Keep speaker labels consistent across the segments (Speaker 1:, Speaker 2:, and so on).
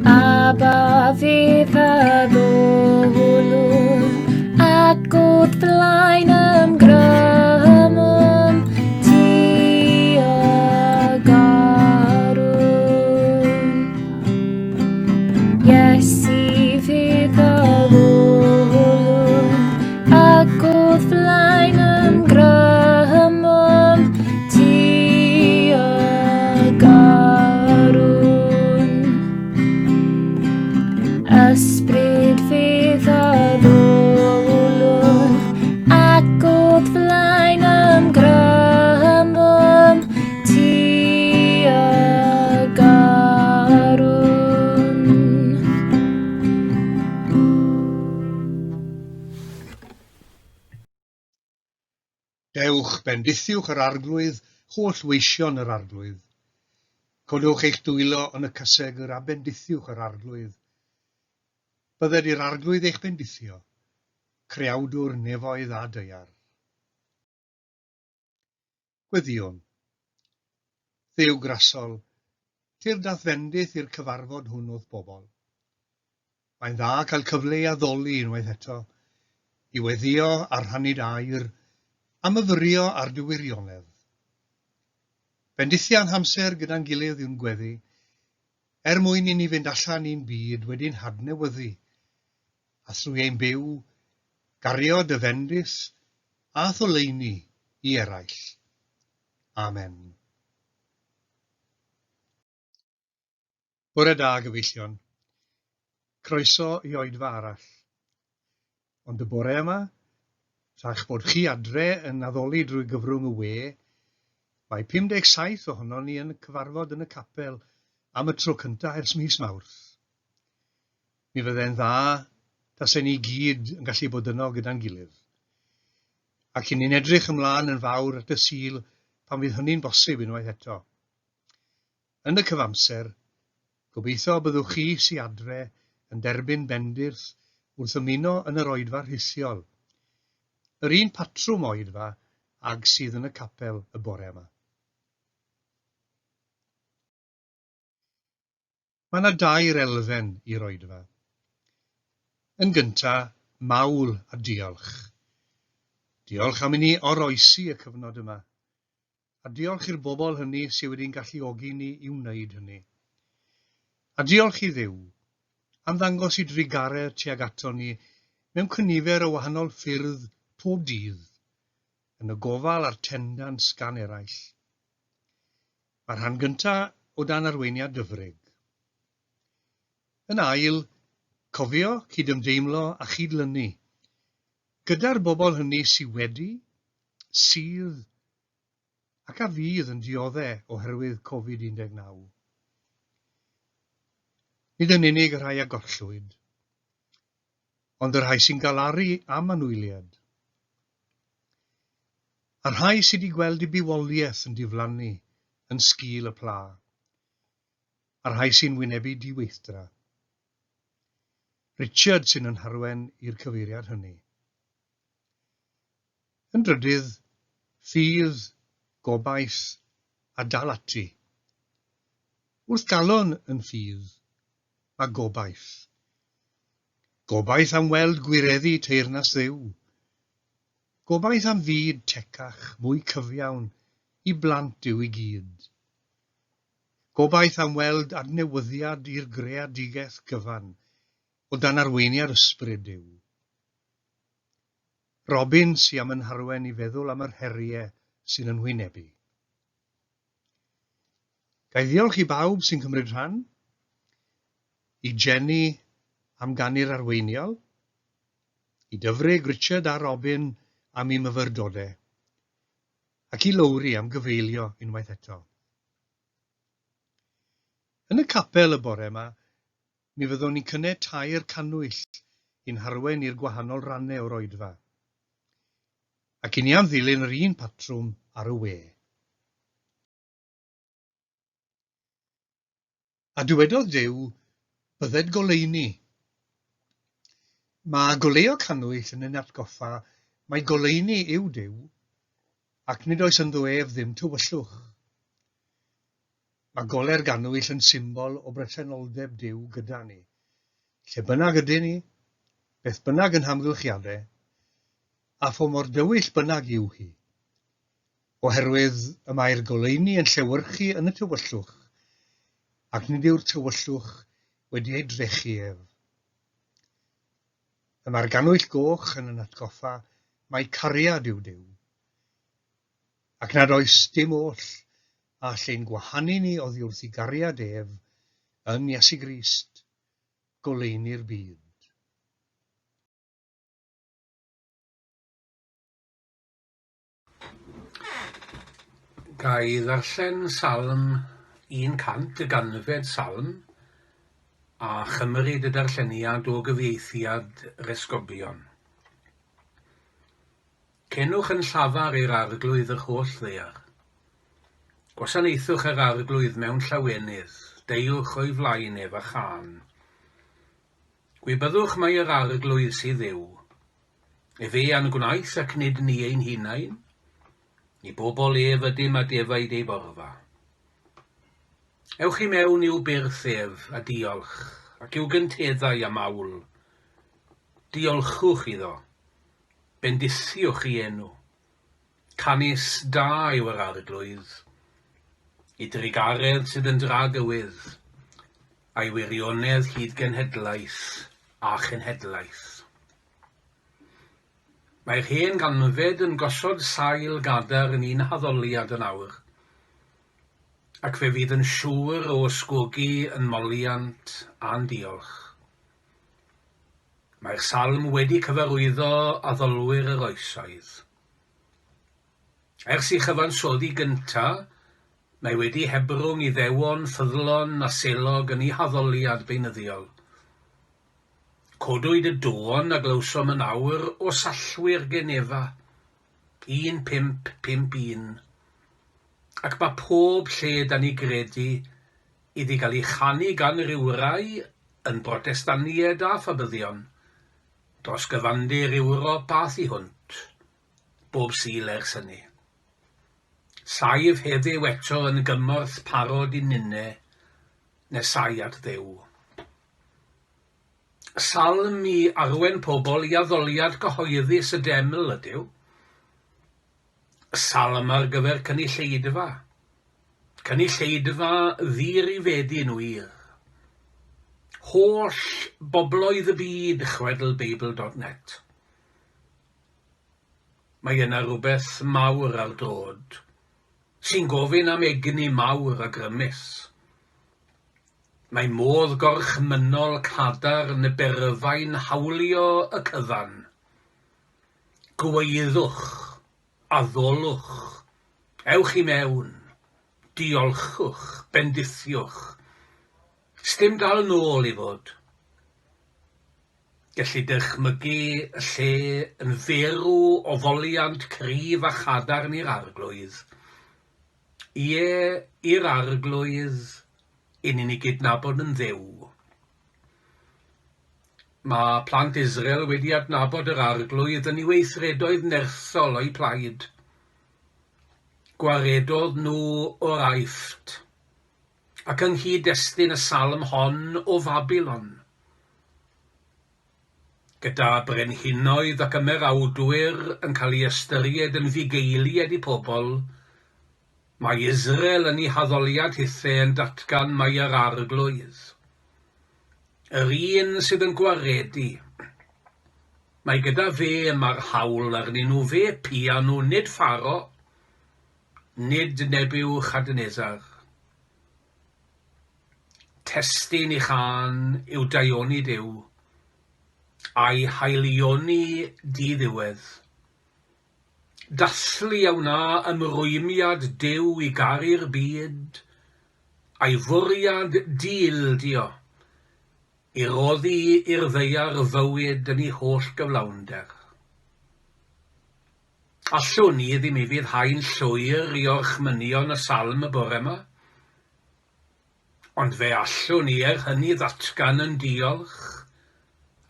Speaker 1: Aba fydd addolwn ac wrth flaen ymgrymwn tuag arwn. Iesu fydd addolwn ac wrth flaen ymgrymwn tuag arwn. Ysbryd fydd addolwn ac o'th flaen ymgrymwn tuag arwn.
Speaker 2: Dewch, bendithiwch yr Arglwydd, holl weision yr Arglwydd. Codwch eich dwylo yn y cysegr a bendithiwch yr Arglwydd. Bydded i'r Arglwydd eich bendithio, Creawdwr nefoedd a daear. Gweddïwn. Dduw grasol, tyrd a'th fendith i'r cyfarfod hwn o'th bobl. Mae'n dda cael cyfle i addoli unwaith eto, i weddïo a rhannu air, a myfyrio ar dy wirionedd. Bendithia'n hamser gyda'n gilydd yw'n gweddi, er mwyn i ni fynd allan i'n byd wedi'n hadnewyddu, a thrwy ein byw, gario dy fendith a'th oleuni i eraill. Amen. Bore da, gyfeillion. Croeso i oedfa arall. Ond y bore yma, tra'ch bod chi adre yn addoli drwy gyfrwng y we, mae 57 ohonon ni yn cyfarfod yn y capel am y tro cyntaf ers mis Mawrth. Mi fydde'n dda tasen ni gyd yn gallu bod yno gyda'n gilydd. Ac i ni'n edrych ymlaen yn fawr at y Sul pan fydd hynny'n bosib unwaith eto. Yn y cyfamser, gobeithio byddwch chi sy adre yn derbyn bendith wrth ymuno yn yr oedfa rhithiol, yr un patrwm oedfa ag sydd yn y capel y bore yma. Mae yna dair elfen i'r oedfa. Yn gynta, mawl a diolch. Diolch am i ni oroesi y cyfnod yma, a diolch i'r bobl hynny sydd wedi'n galluogi ni i wneud hynny. A diolch i Dduw am ddangos i drugaredd tuag aton ni mewn cynifer o wahanol ffyrdd pob dydd, yn y gofal a'r tendans gan eraill. Mae'r rhan gyntaf o dan arweiniad Dyfrig. Yn ail, cofio cydymdeimlo a chyd-lynu gyda'r bobl hynny sy wedi, sydd ac a fydd yn diodde' oherwydd Covid 19. Nid yn unig y rhai a gollwyd, ond y rhai sy'n galaru am anwyliad. A'r rhai sydd 'di gweld eu bywoliaeth yn diflannu yn sgil y pla. A'r rhai sy'n wynebu diweithdra. Richard sy'n yn harwen i'r cyfeiriad hynny. Yn drydydd, ffydd, gobaith, a dal ati. Wrth galon yn ffydd, mae gobaith. Gobaith am weld gwireddu teyrnas Dduw. Gobaith am fyd tecach, mwy cyfiawn, i blant Duw i gyd. Gobaith am weld adnewyddiad i'r greadigaeth gyfan, o dan arweiniad Ysbryd Duw. Robin sy am yn harwen i feddwl am yr herie sy'n yn hwynebu. Ga i ddiolch i bawb sy'n cymryd rhan, i Jenny am ganu'r arweiniol, i Dyfrig, Richard a Robin am eu myfyrdode, ac i Lowri am gyfeilio unwaith eto. Yn y capel y bore yma, mi fyddwn ni'n cynnau tair cannwyll i'n harwain i'r gwahanol rannau o'r oedfa. Ac i ni am ddilyn yr un patrwm ar y we. A dywedodd Duw, Bydded goleuni. Mae goleuo cannwyll yn ein atgoffa mai goleuni yw Duw, ac nid oes ynddo ef ddim tywyllwch. Mae gole'r gannwyll yn symbol o bresenoldeb Duw gyda ni, lle bynnag ydyn ni, beth bynnag yn hamgylchiadau, a pho mor dywyll bynnag yw hi. Oherwydd y mae'r goleuni yn llewyrchu yn y tywyllwch, ac nid yw'r tywyllwch wedi ei drechu ef. Y mae'r gannwyll goch yn yn atgoffa mai cariad yw Duw, ac nad oes dim oll a all ein gwahanu ni oddi wrth ei gariad ef yn Iesu Grist, goleuni'r byd.
Speaker 3: Ga i ddarllen Salm 100, y ganfed Salm, a chymryd y darlleniad o gyfieithiad yr Esgobion. Cenwch yn llafar i'r Arglwydd yr holl ddaear. Gwasanaethwch yr Arglwydd mewn llawenydd, deuwch o'i flaen ef â chân. Gwybyddwch mai yr Arglwydd sydd Dduw. Efe a'n gwnaeth ac nid ni ein hunain. I bobl ef ydym a defaid ei borfa. Ewch i mewn i'w byrth ef a diolch, ac i'w gynteddau a mawl. Diolchwch iddo. Bendithiwch ei enw. Canys da yw yr Arglwydd, ei drugaredd sydd yn dragywydd, a'i wirionedd hyd genhedlaeth a chenhedlaeth. Mae'r hen ganfed yn gosod sail gadarn i'n haddoliad yn awr, ac fe fydd yn siŵr o ysgogi yn moliant a'n diolch. Mae'r salm wedi cyfarwyddo addolwyr yr oesoedd. Ers ei chyfansoddi gynta, mae wedi hebrwng Iddewon ffyddlon a selog yn eu haddoliad beunyddiol. Codwyd y dôn a glywsom yn awr o sallwyr Genefa, 1551, ac mae pob lle 'da ni gredu iddi gael ei chanu gan rywrai yn Brotestaniaid a Phabyddion dros gyfandir Ewrop a thu hwnt, bob Sul ers hynny. Saif heddiw eto yn gymorth parod i ninne, nesau at Dduw. Salm i arwen pobl i addoliad cyhoeddus y deml ydyw. Salm ar gyfer cynulleidfa. Cynulleidfa ddi-rifedu'n wir. Holl bobloedd y byd, chwedl Beibl.net. Mae yna rywbeth mawr ar droed, sy'n gofyn am egni mawr a grymus. Mae modd gorchmynnol cadarn y berfau'n hawlio y cyfan. Gwaeddwch, addolwch, ewch i mewn, diolchwch, bendithiwch. Sdim dal nôl i fod. Gellid dychmygu y lle yn ferw o foliant cryf a chadarn i'r Arglwydd. Ie, i'r Arglwydd, i ni'n ei gydnabod yn Dduw. Mae plant Israel wedi adnabod yr Arglwydd yn ei weithredoedd nerthol o'u plaid. Gwaredodd nhw o'r Aifft, ac yng nghyd-destun y salm hon o Fabilon. Gyda brenhinoedd ac ymerawdwyr yn cael ei ystyried yn fugeiliaid i pobl, mae Israel yn ei haddoliad hithe yn datgan mai yr Arglwydd, yr un sydd yn gwaredu, mae gyda fe mae'r hawl arnyn nhw, fe pia nhw, nid Pharo, nid Nebiwchadnesar. Testun ei chân yw daioni Duw, a'i haelioni di-ddiwedd. Dathlu a wna ymrwymiad Duw i garu'r byd, a'i fwriad di-ildio, i roddi i'r ddaear fywyd yn ei holl gyflawnder. Allwn ni ddim ufuddhau'n llwyr i orchmynion y salm y bore yma. Ond fe allwn ni er hynny ddatgan yn diolch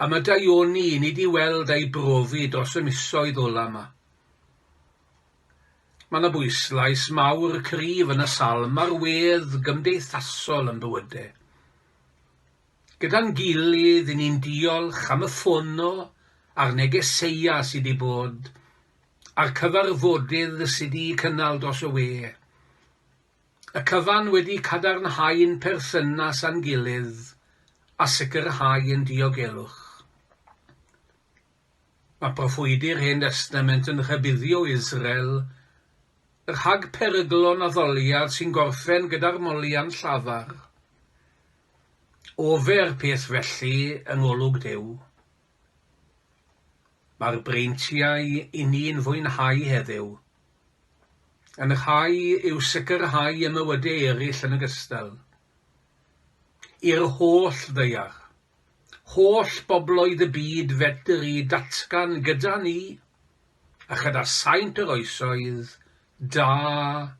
Speaker 3: am y daioni i ni 'di weld a'i brofi dros y misoedd ola 'ma. Mae 'na bwyslais mawr cryf yn y salm ar wedd gymdeithasol yn bywyde. Gyda'n gilydd, i ni'n diolch am y ffono a'r negeseia sy 'di bod, a'r cyfarfodydd sy 'di cynnal dros y we. Y cyfan wedi cadarnhau'n perthynas â'n gilydd a sicrhau ein diogelwch. Mae proffwydi'r Hen Destament yn rhybuddio Israel rhag peryglon addoliad sy'n gorffen gyda'r moliant llafar. Ofer peth felly yng ngolwg Duw. Mae'r breintiau i ni'n fwynhau heddiw yn rhai i'w sicrhau ym mywydau eraill yn ogystal. I'r holl ddaear. Holl bobloedd y byd fedru datgan gyda ni, a chyda saint yr oesoedd, Da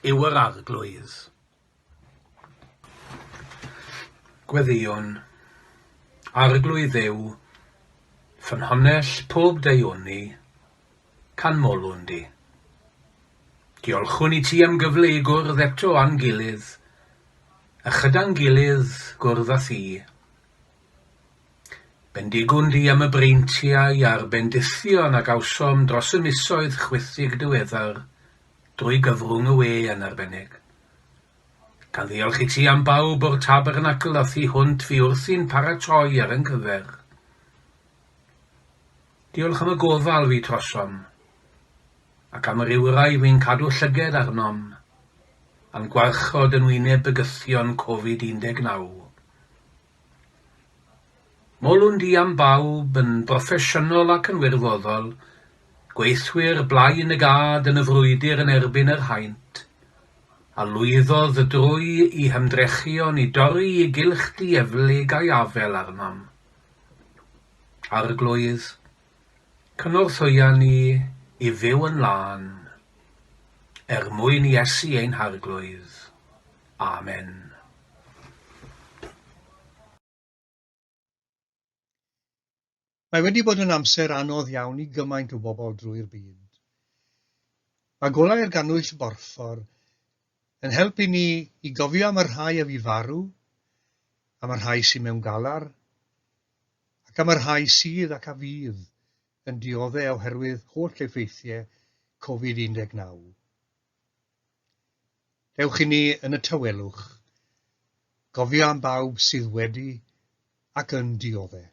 Speaker 3: yw yr Arglwydd. Gweddïwn. Arglwydd Dduw, ffynhonnell pob daioni, canmolwn di. Diolchwn i ti am gyfle i gwrdd eto â'n gilydd, a chyda'n gilydd gwrdd â thi. Bendigwn di am y breintiau a'r bendithion a gawsom dros y misoedd chwithig diweddar, drwy gyfrwng y we yn arbennig. Gan ddiolch i ti am bawb o'r Tabernacl a thu hwnt fu wrthi'n paratoi ar ein cyfer. Diolch am y gofal fu trosom, ac am yr eurau fu'n cadw llyged arnom, a'n gwarchod yn wyneb bygythion Covid 19. Molwn di am bawb, yn broffesiynol ac yn wirfoddol, gweithwyr blaen y gad yn y frwydr yn erbyn yr haint, a lwyddodd drwy i hymdrechion i dorri i gylch dieflig a'i afel arnom. Arglwydd, cynorthwya ni i fyw yn lân, er mwyn Iesu ein Harglwydd. Amen.
Speaker 2: Mae wedi bod yn amser anodd iawn i gymaint o bobl drwy'r byd. Mae golau'r gannwyll borffor yn helpu ni i gofio am y rhai a fu farw, am y rhai sydd mewn galar, ac am y rhai sydd ac a fydd yn diodde' oherwydd holl effeithiau Covid 19. Dewch i ni yn y tawelwch gofio am bawb sydd wedi ac yn diodde'.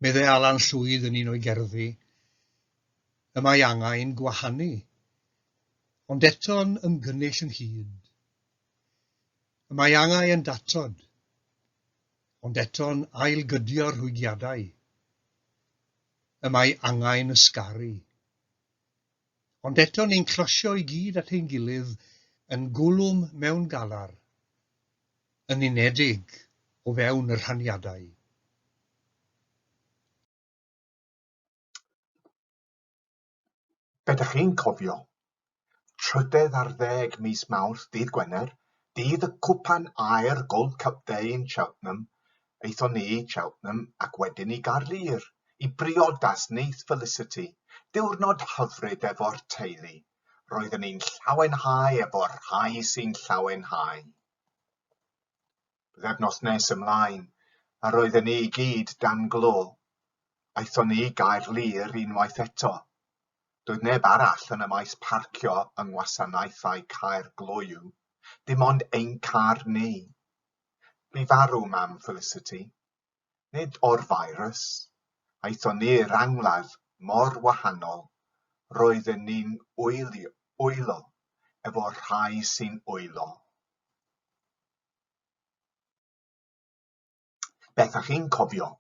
Speaker 2: Meddai Alan Llwyd yn un o'i gerddi, y mae angau'n gwahanu, ond eto'n ymgynnull ynghyd. Y mae angau yn datod, ond eto'n ailgydio rhwygiadau. Y mae angau'n ysgaru. Ond eto ni'n closio i gyd at ein gilydd yn gwlwm mewn galar, yn unedig o fewn y rhaniadau.
Speaker 4: Be dach chi'n cofio? 13 mis Mawrth, dydd Gwener, dydd y Cwpan Aur Gold Cup Day yn Cheltenham, aethon ni i Cheltenham ac wedyn i Gaerlŷr, i briodas nith Felicity. Diwrnod hyfryd efo'r teulu. Roedden ni'n llawenhau efo'r rhai sy'n llawenhau. Pythefnos nes ymlaen, a roedden ni i gyd dan glo. Aethon ni i Gaerlŷr unwaith eto. Doedd neb arall yn y maes parcio yng ngwasanaethau Caergloyw, dim ond ein car ni. Bu farw mam Felicity. Nid o'r firws. Aethon ni i'r angladd mor wahanol, roedden ni'n wylo efo'r rhai sy'n wylo. Beth ych chi'n cofio?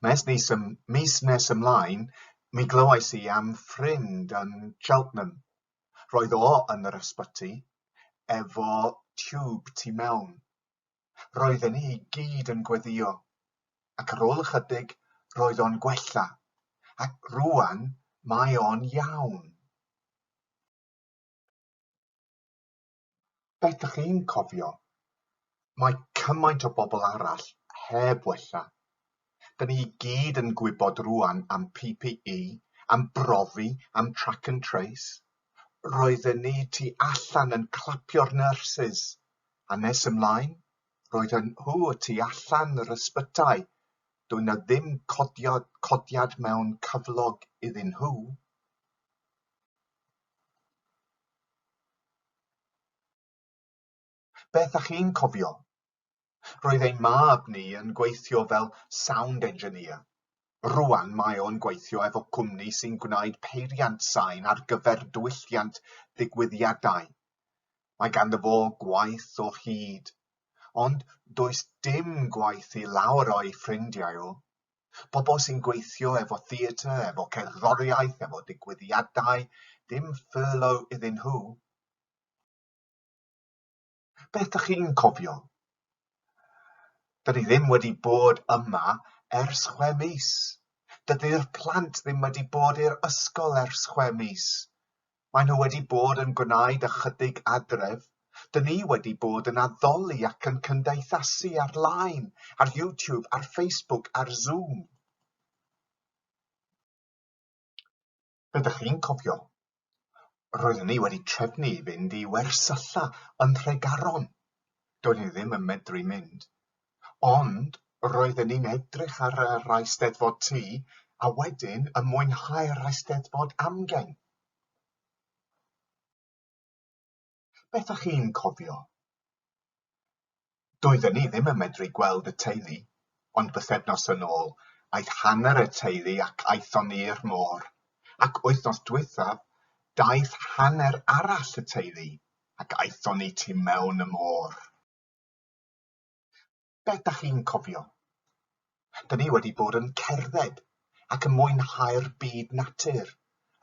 Speaker 4: Mes nes ym, mis nes ymlaen, mi glywais i am ffrind yn Cheltenham. Roedd o yn yr ysbyty, efo tiwb tu mewn. Roedden ni i gyd yn gweddïo, ac ar ôl ychydig roedd o'n gwella, ac rŵan mae o'n iawn. Beth dych chi'n cofio? Mae cymaint o bobl arall heb wella. Dyn ni i gyd yn gwybod rŵan am PPE, am brofi, am track and trace. Roedden ni tu allan yn clapio'r nyrsys, a nes ymlaen, roedden nhw y tu allan yr ysbytai. Doedd 'na ddim codiad, codiad mewn cyflog iddyn nhw. Beth ydych chi'n cofio? Roedd ein mab ni yn gweithio fel sound engineer. Rŵan mae o'n gweithio efo cwmni sy'n gwneud peiriant sain ar gyfer diwylliant digwyddiadau. Mae ganddo fo gwaith o hyd, ond does dim gwaith i lawer o'i ffrindiau o. Pobl sy'n gweithio efo theatr, efo cerddoriaeth, efo digwyddiadau, dim furlough iddyn nhw. Beth dych chi'n cofio? Dyn ni ddim wedi bod yma ers chwe mis. Dydy'r plant ddim wedi bod i'r ysgol ers chwe mis. Maen nhw wedi bod yn gwneud ychydig adref. Dyn ni wedi bod yn addoli ac yn cymdeithasu ar-lein, ar YouTube, ar Facebook, ar Zoom. Be dych chi'n cofio? Roeddwn i wedi trefnu i fynd i wersylla yn Nhregaron. Doeddwn i ddim yn medru mynd. Ond roedden ni'n edrych ar yr Eisteddfod Tŷ a wedyn yn mwynhau'r Eisteddfod Amgen. Beth ydych chi'n cofio? Doedden ni ddim yn medru gweld y teulu, ond bythefnos yn ôl, aeth hanner y teulu ac aethon ni i'r môr, ac wythnos dwythaf, daeth hanner arall y teulu ac aethon ni tu mewn y môr. Beth dach chi'n cofio? Dyn ni wedi bod yn cerdded ac yn mwynhau'r byd natur.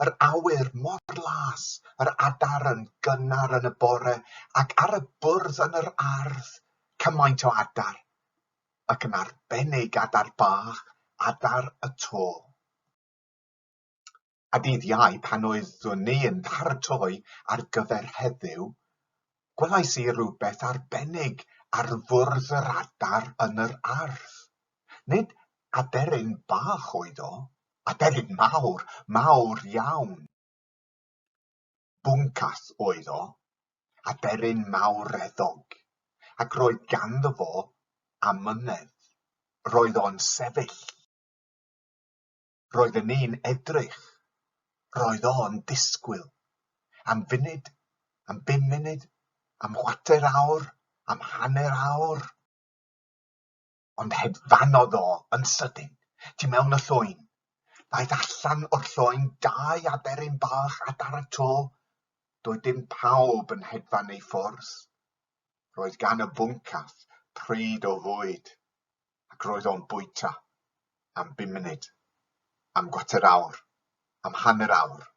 Speaker 4: Yr awyr mor las, yr adar yn gynnar yn y bore ac ar y bwrdd yn yr ardd, cymaint o adar, ac yn arbennig adar bach, adar y to. A dydd Iau pan oeddwn ni yn paratoi ar gyfer heddiw, gwelais i rywbeth arbennig ar fwrdd yr adar yn yr ardd. Nid aderyn bach oedd o, aderyn mawr, mawr iawn. Bwncath oedd o, aderyn mawreddog, ac roedd ganddo fo amynedd. Roedd o'n sefyll. Roedden ni'n edrych. Roedd o'n disgwyl. Am funud, am bum munud, am chwarter awr, am hanner awr. Ond hedfanodd o yn sydyn, tu mewn y llwyn. Daeth allan o'r llwyn dau aderyn bach adar y to. Doedd dim pawb yn hedfan ei ffwrdd. Roedd gan y bwncath pryd o fwyd. ac roedd o'n bwyta am bum munud, am gwarter awr, am hanner awr.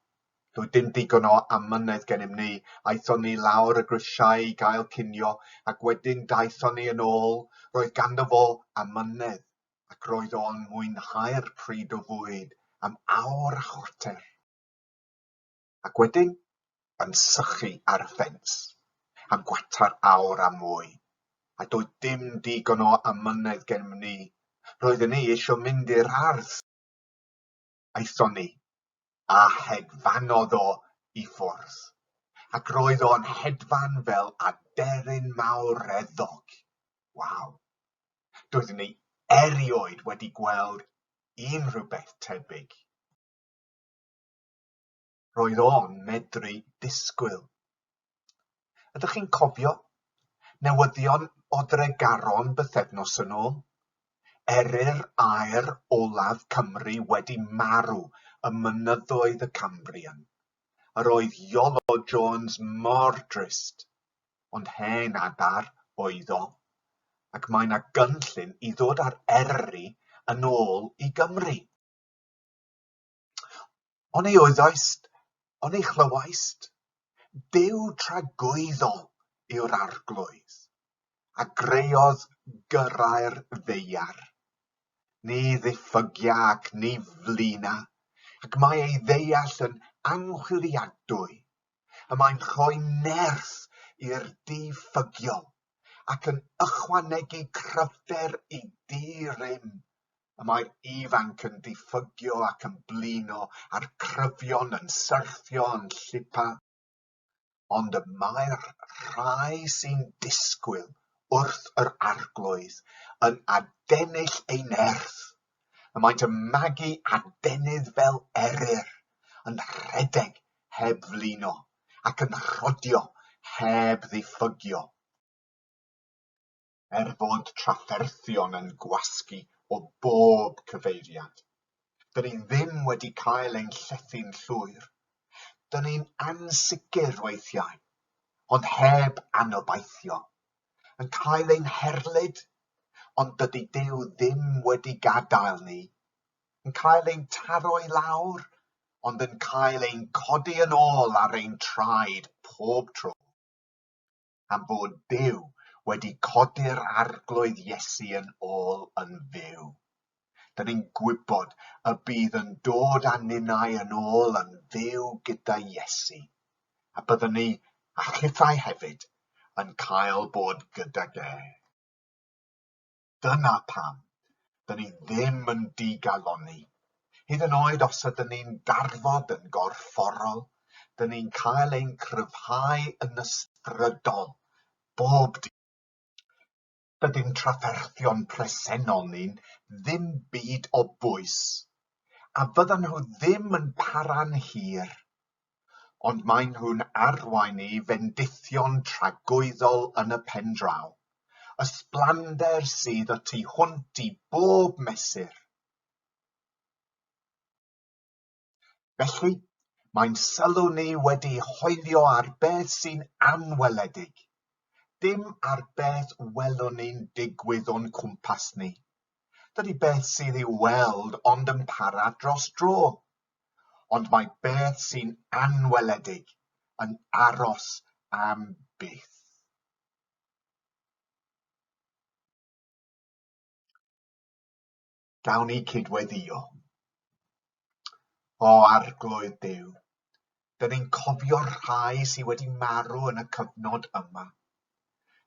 Speaker 4: Doedd dim digon o amynedd gennym ni. Aethon ni lawr y grisiau i gael cinio ac wedyn daethon ni yn ôl. Roedd ganddo fo amynedd ac roedd o'n mwynhau'r pryd o fwyd am awr a chwarter. Ac wedyn yn sychu ar y ffens am gwarter awr a mwy, a doedd dim digon o amynedd gennym ni. Roedden ni eisiau mynd i'r ardd. Aethon ni, a hedfanodd o i ffwrdd. Ac roedd o'n hedfan fel aderyn mawreddog. Waw! Doeddwn ni erioed wedi gweld unrhyw beth tebyg. Roedd o'n medru disgwyl. Ydych chi'n cofio newyddion o Dregaron bythefnos yn ôl? Eryr aer olaf Cymru wedi marw ym mynyddoedd y Cambrian. Yr oedd Iolo Jones mor drist, ond hen adar oedd o, ac mae 'na gynllun i ddod â'r Eryri yn ôl i Gymru. Oni wyddoist, oni chlywaist? Duw tragwyddol yw'r Arglwydd, a greodd gyrrau'r ddaear. Ni ddiffygia ac ni flina, ac mae ei ddeall yn anghwiliadwy. Y mae'n rhoi nerth i'r diffygiol ac yn ychwanegu cryfder i di-rym. Y mae'r ifanc yn diffygio ac yn blino, a'r cryfion yn syrthio yn llipa. Ond y mae'r rhai sy'n disgwyl wrth yr Arglwydd yn adennill eu nerth. Y maent yn magu adenydd fel eryr, yn rhedeg heb flino, ac yn rhodio heb ddiffygio. Er fod trafferthion yn gwasgu o bob cyfeiriad, dyn ni ddim wedi cael ein llethu'n llwyr. Dyn ni'n ansicr weithiau, ond heb anobeithio, yn cael ein herlid, ond dydy Duw ddim wedi gadael ni, yn cael ein taro i lawr, ond yn cael ein codi yn ôl ar ein traed pob tro. Am fod Duw wedi codi'r Arglwydd Iesu yn ôl yn fyw. Dyn ni'n gwybod y bydd yn dod â ninnau yn ôl yn fyw gyda Iesu, a byddwn ni, a chithau hefyd, yn cael bod gydag e. Dyna pam dyn ni ddim yn digalonni. Hyd yn oed os ydyn ni'n darfod yn gorfforol, dyn ni'n cael ein cryfhau yn ysbrydol bob dydd. Dydy'n trafferthion presennol ni'n ddim byd o bwys, a fyddan nhw ddim yn para'n hir. Ond maen nhw'n arwain i fendithion tragwyddol yn y pen draw, ysblander sydd y tu hwnt i bob mesur. Felly, mae'n sylw ni wedi hoelio ar beth sy'n anweledig, dim ar beth welwn ni'n digwydd o'n cwmpas ni. Dydy beth sydd i'w weld ond yn para dros dro. Ond mae beth sy'n anweledig yn aros am byth. Gawn ni cydweddïo. O Arglwydd Duw, dyn ni'n cofio'r rhai sydd wedi marw yn y cyfnod yma,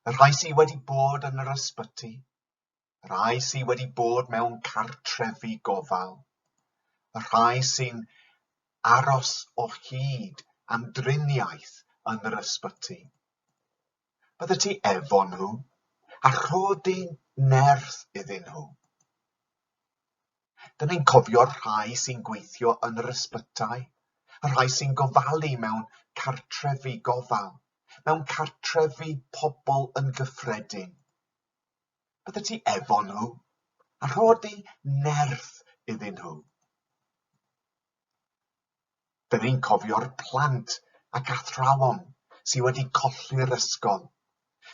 Speaker 4: y rhai sydd wedi bod yn yr ysbyty, y rhai sydd wedi bod mewn cartrefi gofal, y rhai sy'n aros o hyd am driniaeth yn yr ysbyty. Byddet ti efo nhw a rho di nerth iddyn nhw. Dyn ni'n cofio'r rhai sy'n gweithio yn yr ysbytai, y rhai sy'n gofalu mewn cartrefi gofal, mewn cartrefi pobl yn gyffredin. Byddet ti efo nhw, a rho di nerth iddyn nhw. Dyn ni'n cofio'r plant ac athrawon sydd wedi colli'r ysgol.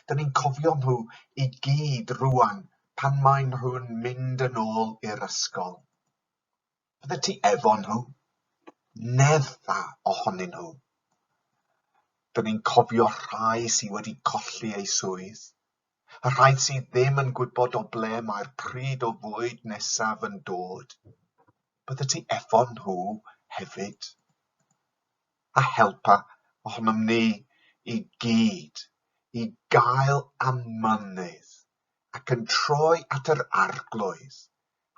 Speaker 4: Dyn ni'n cofio nhw i gyd rŵan pan maen nhw'n mynd yn ôl i'r ysgol. Byddet ti efo nhw? Neddfa ohonyn nhw. Dyn ni'n cofio rhai sydd wedi colli eu swydd. Y rhai sydd ddim yn gwybod o ble mae'r pryd o fwyd nesaf yn dod, byddet ti efo nhw hefyd? A helpa ohonom ni i gyd i gael amynedd ac yn troi at yr Arglwydd,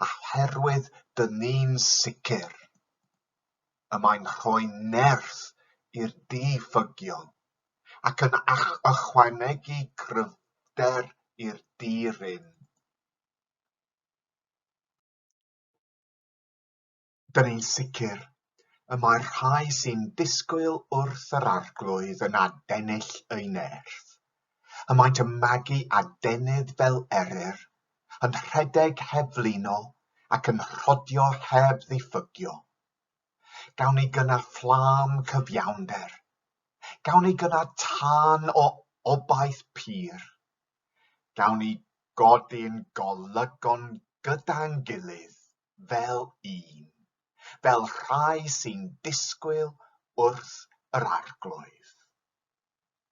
Speaker 4: oherwydd dyn ni'n sicr y mae'n rhoi nerth i'r diffygiol ac yn ychwanegu cryfder i'r di-rym. Dyn ni'n sicr y mae'r rhai sy'n disgwyl wrth yr Arglwydd yn adennill eu nerth. Y maent yn magu adenydd fel eryr, yn rhedeg heb flino ac yn rhodio heb ddiffygio. Gawn ni gynna fflam cyfiawnder. Gawn ni gynna tân o obaith pur. Gawn ni godi'n golygon gyda'n gilydd fel un, fel rhai sy'n disgwyl wrth yr Arglwydd.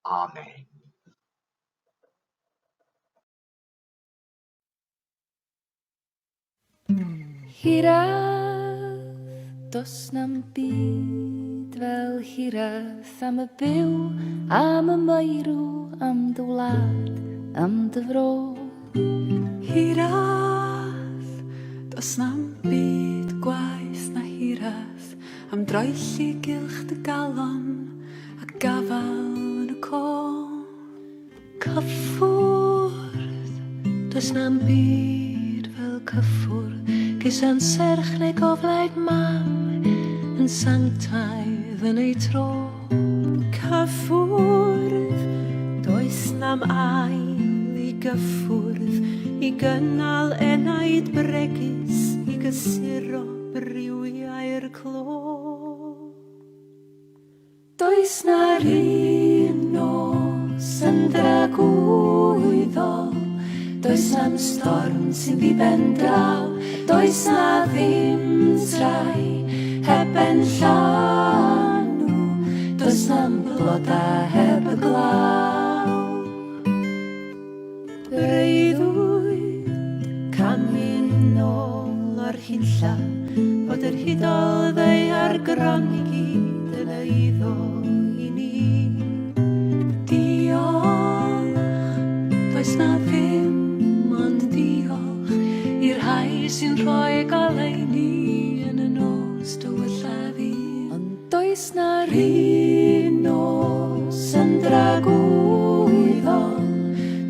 Speaker 4: Amen.
Speaker 1: Hiraeth, does na'm byd fel hiraeth am y byw, am y meirw, am dy wlad, am dy fro.
Speaker 5: Hiraeth, does na'm byd gwaeth na hiraeth am droelli gylch dy galon a gafael yn y co.
Speaker 6: Cyffwrdd, does na'm byd fel cyffwrdd, cusan serch neu goflaid mam yn sanctaidd yn ei tro.
Speaker 5: Cyffwrdd, does na'm ail i gyffwrdd, i gynnal enaid bregus, i gysuro briwiau'r clo.
Speaker 6: Does na'r un nos yn dragwyddol, does na'm storm sy'n ddi-ben draw, does na ddim trai heb ben llanw, does na'm bloda heb y glaw.
Speaker 5: Breuddwyd camu'n ôl o'r hunlla fod yr hudol ddaear gron i gyd yn eiddo i ni. Diolch, does na ddim ond diolch i'r rhai sy'n rhoi goleuni yn y nos dywyllaf un.
Speaker 6: Ond does na'r un nos yn dragwyddol,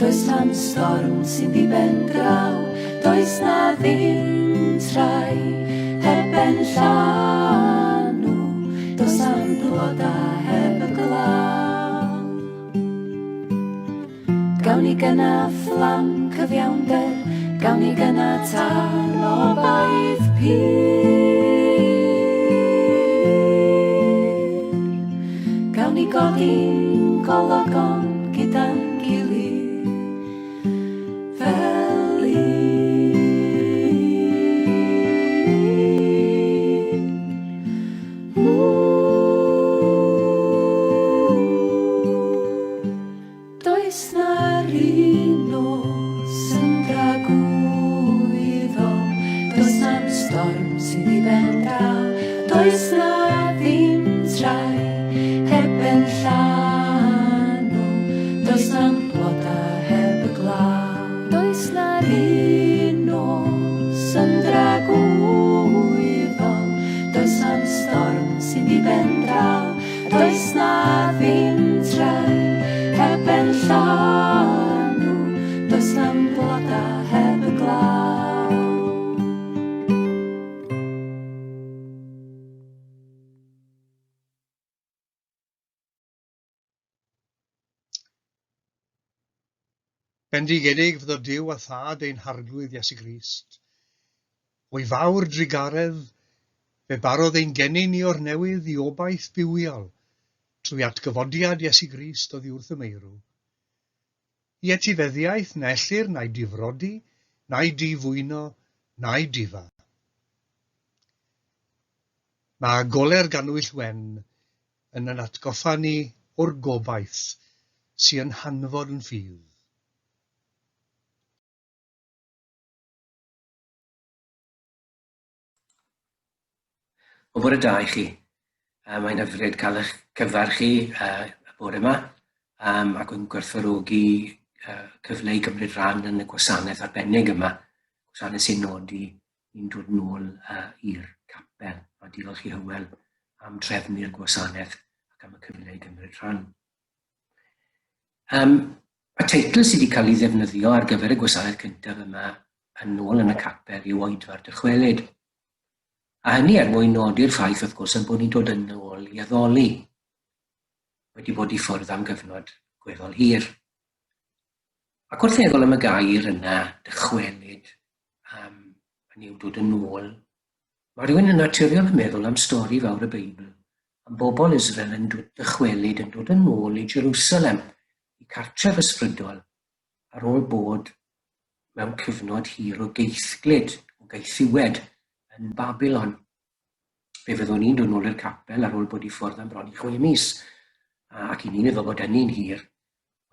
Speaker 6: does na'm storm sy'n ddi-ben draw, does na ddim trai heb ben llanw, does na'm bloda heb y glaw. Gawn ni gynna fflam cyfiawnder, gawn ni gynna tân obaith pur. Gawn ni godi'n golygon gyda'n gilydd fel un.
Speaker 5: Does na'r un nos yn dragwyddol, does na'm storm sy'n ddi-ben draw, does na ddim trai heb ben llanw, does na'm bloda heb y glaw.
Speaker 1: Does na'r
Speaker 5: un nos yn dragwyddol, does na'm storm sy'n ddi-ben draw, does na ddim trai heb ben llanw, does na'm bloda heb y glaw.
Speaker 2: Bendigedig fyddo Duw a Thad ein Harglwydd Iesu Grist. O'i fawr drugaredd, fe barodd ein geni ni o'r newydd i obaith bywiol, trwy atgyfodiad Iesu Grist oddi wrth y meirw. I etifeddiaeth na ellir na'i difrodi, na'i difwyno, na'i difa. Mae gole'r gannwyll wen yn yn atgoffa ni o'r gobaith sy yn hanfod yn ffydd.
Speaker 7: O bore da i chi. Uh, mae'n hyfryd cael eich cyfarch chi uh, y bore yma um, ac yn gwerthfawrogi uh, cyfle i gymryd rhan yn y gwasanaeth arbennig yma, gwasanaeth sy'n nodi ni'n dod nôl uh, i'r capel. A diolch i Hywel am trefnu'r gwasanaeth ac am y cyfle i gymryd rhan. Um, y teitl sydd wedi cael ei ddefnyddio ar gyfer y gwasanaeth cyntaf yma yn ôl yn y capel yw Oedfa'r Dychwelyd. A hynny er mwyn nodi'r ffaith, wrth gwrs, yn bod ni'n dod yn ôl i addoli. Wedi bod i ffwrdd am gyfnod gweddol hir. Ac wrth feddwl am y gair yna, dychwelyd, um, hynny yw dod yn ôl, mae rhywun yn naturiol yn meddwl am stori fawr y Beibl, am bobl Israel yn dychwelyd, yn dod yn ôl i Jerusalem, i cartref ysbrydol, ar ôl bod mewn cyfnod hir o geithglyd, o gaethiwed yn Babilon. Fe fyddwn ni'n dod nôl i'r capel ar ôl bod i ffwrdd am bron i chwe mis, ac i ni'n meddwl bod hynny'n hir.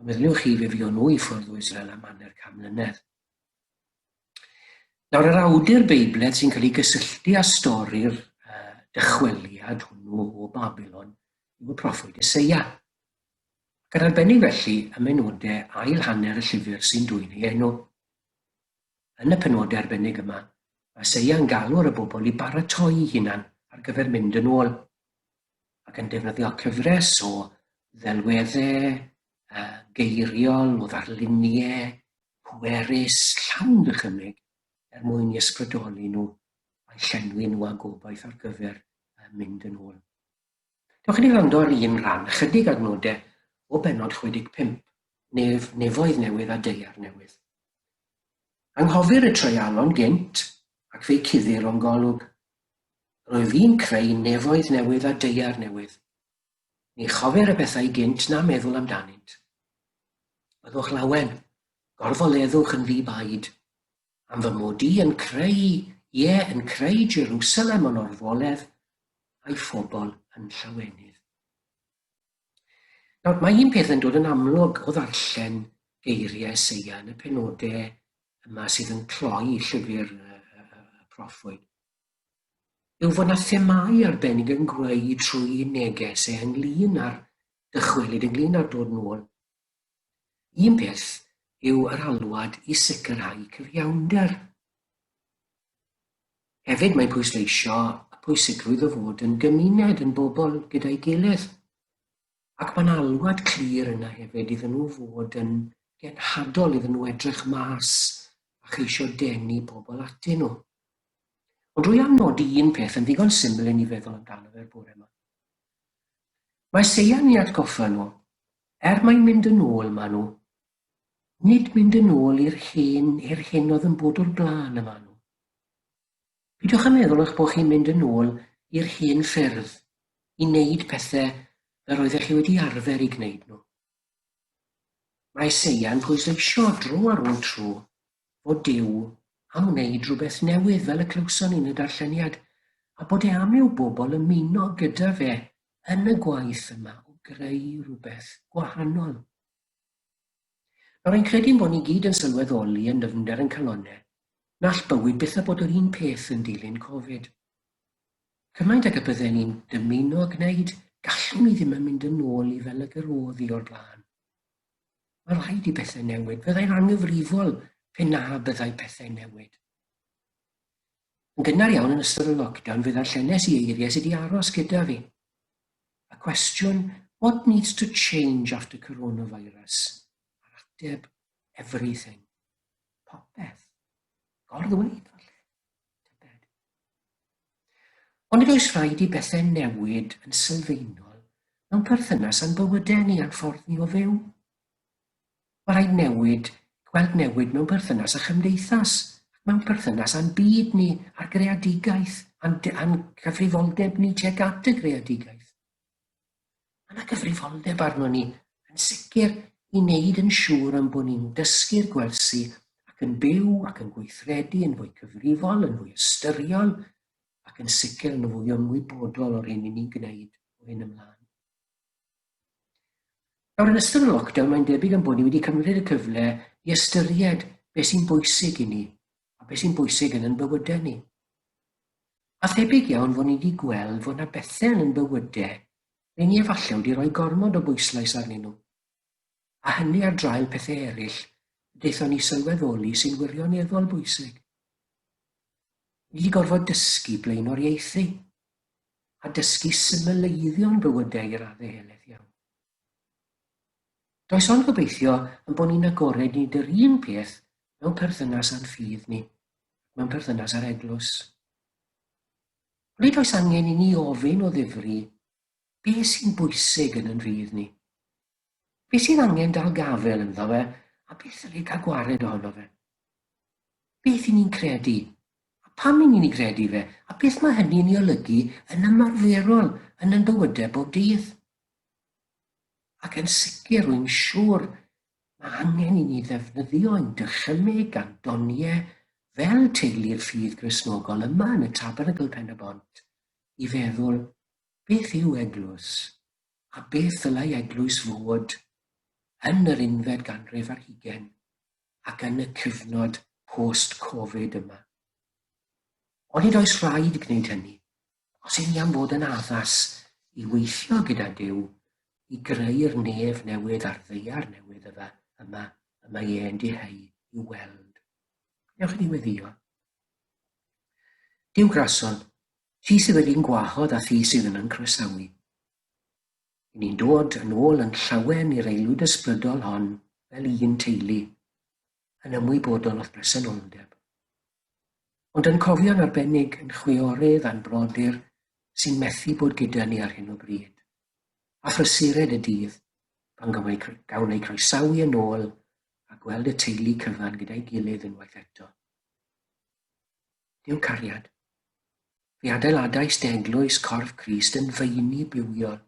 Speaker 7: Ond meddyliwch chi, fe fuon nhw i ffwrdd o Israel am hanner can mlynedd. Nawr, yr awdur Beibledd sy'n cael ei gysylltu â stori'r uh, dychweliad hwnnw o Babilon yw y proffwyd Eseia. Ac yn arbennig felly ym mhenodau ail hanner y llyfr sy'n dwyn ei enw. Yn y penodau arbennig yma, mae Eseia yn galw ar y bobl i baratoi eu hunan ar gyfer mynd yn ôl, ac yn defnyddio cyfres o ddelweddau, uh, geiriol, o ddarluniau, pwerus, llawn dychymyg, er mwyn i ysbrydoli nhw a'i llenwi nhw â gobaith ar gyfer uh, mynd yn ôl. Dewch i ni wrando ar un rhan, ychydig adnodau o bennod 65, nef, nefoedd newydd a daear newydd. Anghofir y treialon gynt, ac fe'i cuddir o'n golwg. Roedd fi'n creu nefoedd newydd a daear newydd. Ni chofir y pethau gynt na meddwl amdanynt. Byddwch lawen, gorfoleddwch yn ddi-baid, am fy mod i yn creu, ie, yn creu Jerusalem yn orfoledd, a'i phobl yn llawenydd. Nawr, mae un peth yn dod yn amlwg o ddarllen geiriau Eseia yn y penodau yma sydd yn cloi llyfr y, y, y proffwyd, yw fod 'na themâu arbennig yn gweu trwy neges e ynglyn â'r dychwelyd, ynglyn â'r dod nôl. Un peth yw yr alwad i sicrhau cyfiawnder. Hefyd mae'n pwysleisio y pwysigrwydd o fod yn gymuned, yn bobl gyda'i gilydd. Ac mae'n alwad clir yna hefyd iddyn nhw fod yn genhadol, iddyn nhw edrych mas a cheisio denu pobl atyn nhw. Ond rwy am nodi un peth yn ddigon syml i ni feddwl amdano fe'r bore yma. Mae Seian i atgoffa nhw, er mai mynd yn ôl maen nhw, nid mynd yn ôl i'r hen, i'r hyn oedd yn bod o'r blaen y maen nhw. Peidiwch â meddwl eich bod chi'n mynd yn ôl i'r hen ffyrdd i wneud pethau fel roeddech chi wedi arfer i gwneud nhw. Mae Eseia'n pwysleisio dro ar ôl tro fod Duw am wneud rhywbeth newydd fel y clywson ni yn y darlleniad, a bod e am i'w bobl ymuno gyda fe yn y gwaith yma o greu rhywbeth gwahanol. Nawr, rwy'n credu ein bod ni gyd yn sylweddoli yn nyfnder yn calonnau na all bywyd byth a bod yr un peth yn dilyn Covid. Cymaint ag y bydden ni'n dymuno gwneud, gallwn ni ddim yn mynd yn ôl i fel ag yr oedd hi o'r blaen. Mae rhaid i bethau newid. Byddai'n anghyfrifol pe na byddai pethau newid. Yn gynnar iawn yn ystod y lockdown fe ddarllenes i eiriau sydd wedi aros gyda fi. Y cwestiwn, what needs to change after coronavirus? A'r ateb, everything. Popeth. Gorddweud, falle. Tybed. Ond nid oes rhaid i bethau newid yn sylfaenol mewn perthynas â'n bywydau ni a'n ffordd ni o fyw. Mae rhaid newid, gweld newid mewn perthynas â chymdeithas, ac mewn perthynas â'n byd ni, a'r greadigaeth, a'n, a'n cyfrifoldeb ni tuag at y greadigaeth. Mae yna gyfrifoldeb arno ni, yn sicr, i wneud yn siŵr ein bod ni'n dysgu'r gwersi ac yn byw ac yn gweithredu yn fwy cyfrifol, yn fwy ystyriol ac yn sicr yn fwy ymwybodol o'r hyn i ni'n gwneud o hyn ymlaen. Nawr, yn ystod y lockdown, mae'n debyg ein bod ni wedi cymryd y cyfle i ystyried beth sy'n bwysig i ni a beth sy'n bwysig yn ein bywydau ni. A thebyg iawn fod ni wedi gweld fod yna bethau yn ein bywydau le ni efallai wedi rhoi gormod o bwyslais arnyn nhw. A hynny ar draul pethau eraill y daethon ni sylweddoli sy'n wirioneddol bwysig. Ni wedi gorfod dysgu blaenoriaethu a dysgu symleiddio'n bywydau i raddau helaeth iawn. Does ond gobeithio yn bod ni'n agored i wneud yr un peth mewn perthynas â'n ffydd ni, mewn perthynas â'r eglwys. Ond nid oes angen i ni ofyn o ddifri beth sy'n bwysig yn yn ffydd ni. Beth sydd angen dal gafael ynddo fe a beth ddylid cael gwared ohono fe? Beth i ni'n credu? A pam i ni'n ei gredu fe? A beth mae hynny'n ei olygu yn ymarferol yn ein bywydau bob dydd? Ac yn sicr, rwy'n siŵr, Mae angen i ni ddefnyddio ein dychymyg a'n doniau fel teulu'r ffydd Gristnogol yma yn y Tabernacl Pen-y-bont i feddwl beth yw eglwys a beth ddylai eglwys fod yn yr unfed ganrif ar hugain ac yn y cyfnod post-Covid yma. Onid oes rhaid gwneud hynny? Os y'n ni am fod yn addas i weithio gyda Duw i greu'r nef newydd a'r ddaear newydd yma, yma y mae e'n diheu i'w weld. Gwnewch i ni weddio. Duw grason, ti sydd wedi'n gwahodd a thi sydd yn yn croesawu. I ni'n dod yn ôl yn llawen i'r aelwyd ysbrydol hon fel un teulu, yn ymwybodol o'th bresenoldeb. Ond yn cofio'n arbennig yn chwiorydd a'n brodyr sy'n methu bod gyda ni ar hyn o bryd, a phrysured y dydd pan gawn eu, gawn eu croesawu yn ôl a gweld y teulu cyfan gyda'i gilydd unwaith eto. Duw cariad, fe adeiladais dy eglwys corff Crist yn feini bywiol.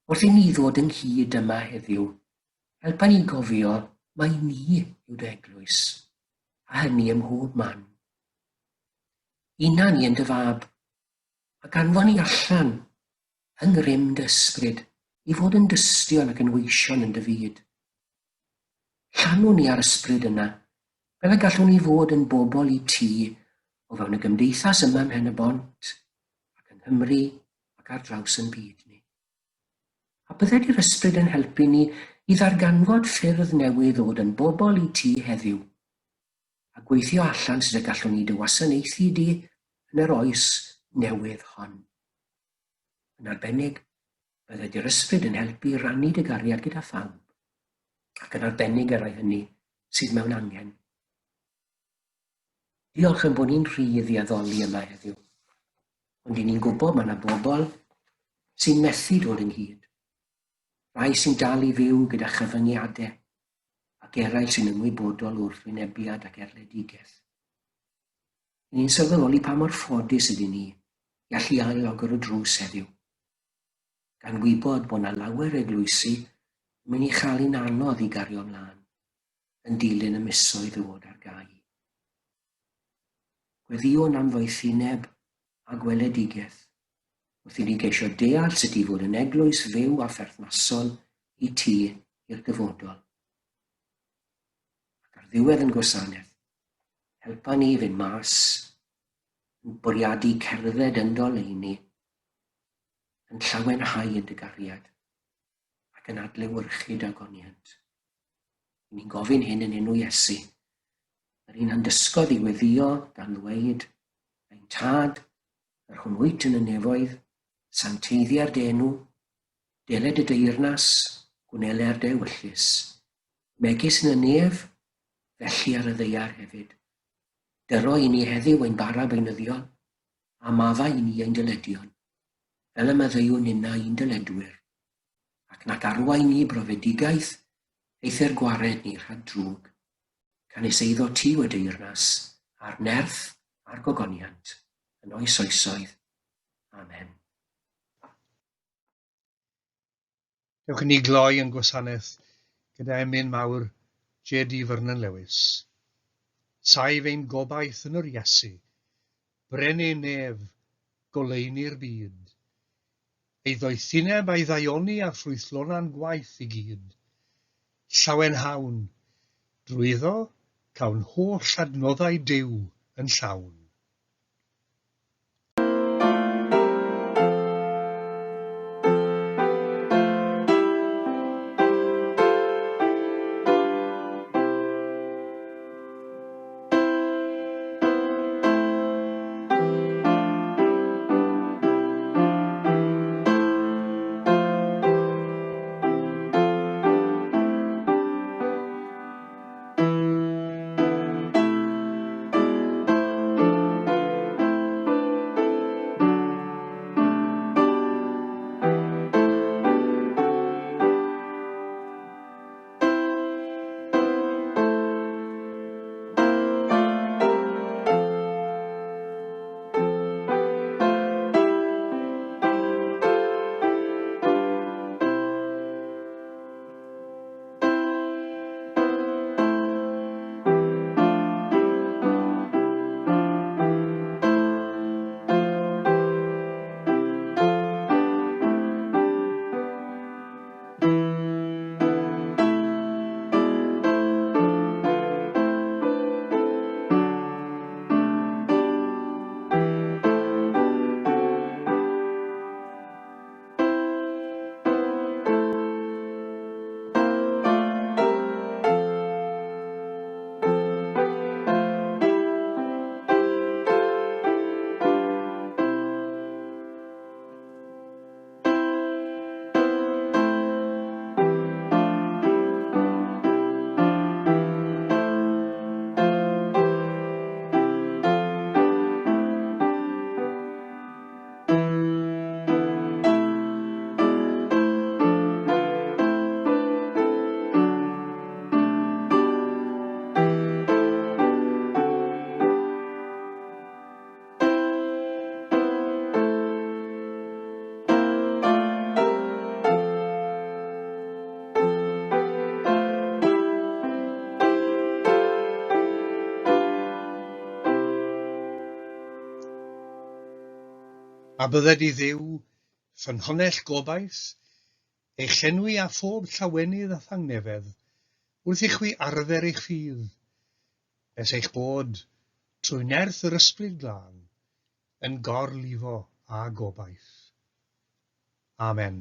Speaker 7: Wrth i ni ddod ynghyd yma heddiw, helpa ni gofio mai ni yw dy eglwys, a hynny ym mhob man. Una ni yn dy fab, ac anfon ni allan yng ngrym dy ysbryd i fod yn dystion ac yn weision yn dy fyd. Llanw ni â'r ysbryd yna, fel y gallwn ni fod yn bobl i ti o fewn y gymdeithas yma ym Mhen-y-bont ac yng Nghymru ac ar draws yn byd ni. A bydded i'r ysbryd yn helpu ni i ddarganfod ffyrdd newydd o fod yn bobl i ti heddiw, a gweithio allan sut y gallwn ni dy wasanaethu di yn yr oes newydd hon. Yn arbennig, bydded i'r ysbryd yn helpu i rannu dy gariad gyda phawb, ac yn arbennig y rhai hynny sydd mewn angen. Diolch yn bod ni'n rhydd i addoli yma heddiw. Ond i ni'n gwybod mae yna bobl sy'n methu dod ynghyd. Rhai sy'n dal i fyw gyda chyfyngiadau ac eraill sy'n ymwybodol o wrthwynebiad ac erledigaeth. I ni'n sylweddoli pa mor ffodus ydyn ni i allu ail agor y drws heddiw. Gan wybod bod yna lawer eglwysi yn mynd i chael hi'n anodd i gario ymlaen. yn dilyn y misoedd o fod ar gau. Gweddïwn am ddoethineb a gweledigaeth, wrth i ni geisio deall sut i fod yn eglwys fyw a pherthnasol i ti i'r dyfodol. Ac ar ddiwedd yn gwasanaeth, helpa ni i fynd mas, yn bwriadu cerdded yn doleini, yn llawenhau yn dy gariad, ac yn adlewyrchu dy ogoniant. I ni'n gofyn hyn yn enw Iesu, yr un a'n dysgodd i weddio gan ddweud, Ein Tad, yr hwn wyt yn y nefoedd, santeiddia'r dy enw, deled y deyrnas, gwneler dy ewyllys, megis yn y nef, felly ar y ddaear hefyd. Dyro i ni heddiw ein bara beunyddiol, a maddau i ni ein dyledion, fel y maddeuwn ninnau i'n dyledwyr, ac nac arwain ni brofedigaeth, eithr gwared ni rhag drwg. Canys eiddo ti yw y deyrnas, a'r nerth, a'r gogoniant, yn oes oesoedd. Amen.
Speaker 2: Dewch i ni gloi yn gwasanaeth gyda emyn mawr J.D. Vernon Lewis. Saif ein gobaith yn yr Iesu, brenin nef, goleuni'r byd. Ei ddoethineb a'i ddaioni a ffrwythlona'n gwaith i gyd. Llawenhawn, drwyddo cawn holl adnoddau Duw yn llawn. A bydded i Dduw, ffynhonnell gobaith, eich llenwi â phob llawenydd a thangnefedd, wrth i chwi arfer eich ffydd, nes eich bod, trwy nerth yr Ysbryd Glân, yn gorlifo â gobaith. Amen.